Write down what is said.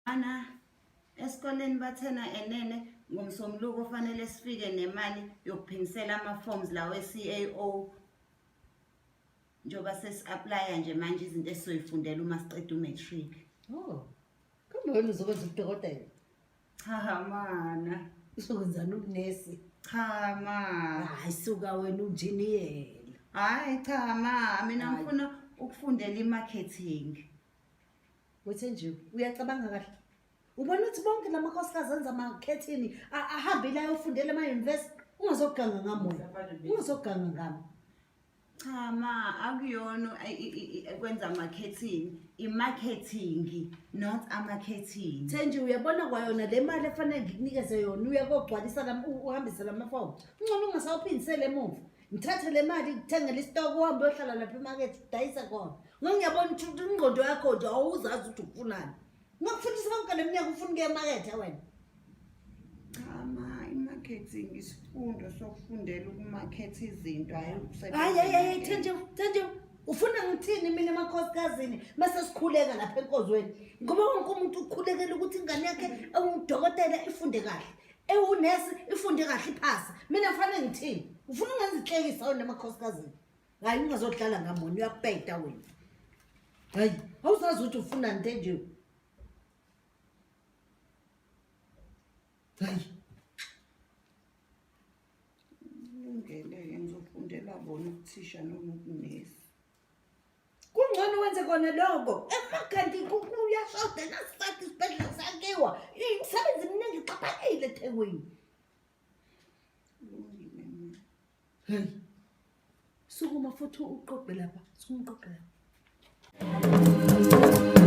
Ana esikoleni bathena enene ngomsombuluko fanele sifike nemali yokuphindisela ama-forms lawo e-CAO njengoba sesi-aplaya nje manje izinto esizoyifundela uma siqeda u-matric. Oh. Kambe wena uzokwenza ubudokotela? Cha mana. Uzokwenzani ubunesi? Cha ma. Hayi suka wena unjiniyela. Hayi cha ma, mina Hayi. ngifuna ukufundela i-marketing. Wethe nje uyacabanga kahle. Ubona ukuthi bonke la makhosikazi enza amakhethini ahambile ayofundela ema-university. Ungazoganga ngami wena. Ungazoganga ngami. Cha ma, akuyona kwenza marketing, i-marketing not amakhethini. Thenji uyabona kwayona le mali efanele ngikunikeze yona uya kogcwalisa uhambise lamafomu. Ungcono ungasawuphindisele emuva. Ngithathe le mali ngithengele isitoko uhambe uyohlala lapha emakethe udayise khona. Ngoba ngiyabona ukuthi ingqondo yakho nje awuzazi ukuthi ufunani. Ngakufundisa konke le minyaka ufuna ukuya emakethe wena. Cha ma, i-marketing isifundo sokufundela ukumakhetha izinto hhayi ukusebenza. Hayi hayi hayi Thenji Thenji ufuna ngithini mina emakhosikazini mase sikhuleka lapha enkonzweni ngoba wonke umuntu ukhulekela ukuthi ingane yakhe ewudokotela ifunde kahle ewunesi ifunde kahle iphase mina kufanele ngithini ufuna ungenza inhlekisa wena emakhosikazini hayi ungazodlala ngami wena uyabheda wena hayi awuzazi ukuthi ufunani Thenji hayi Kulungele-ke ngizofundela bona ubuthisha noma ubunesi. Kungcono wenze kona lokho. Emakanti kuyashoda nasisakhe isibhedlela sakhiwa. Imisebenzi eminingi ixhaphakile eThekwini. Kulungile ma. Hey. Sukuma futhi uqoqe lapha. Sukuma uqoqe lapha.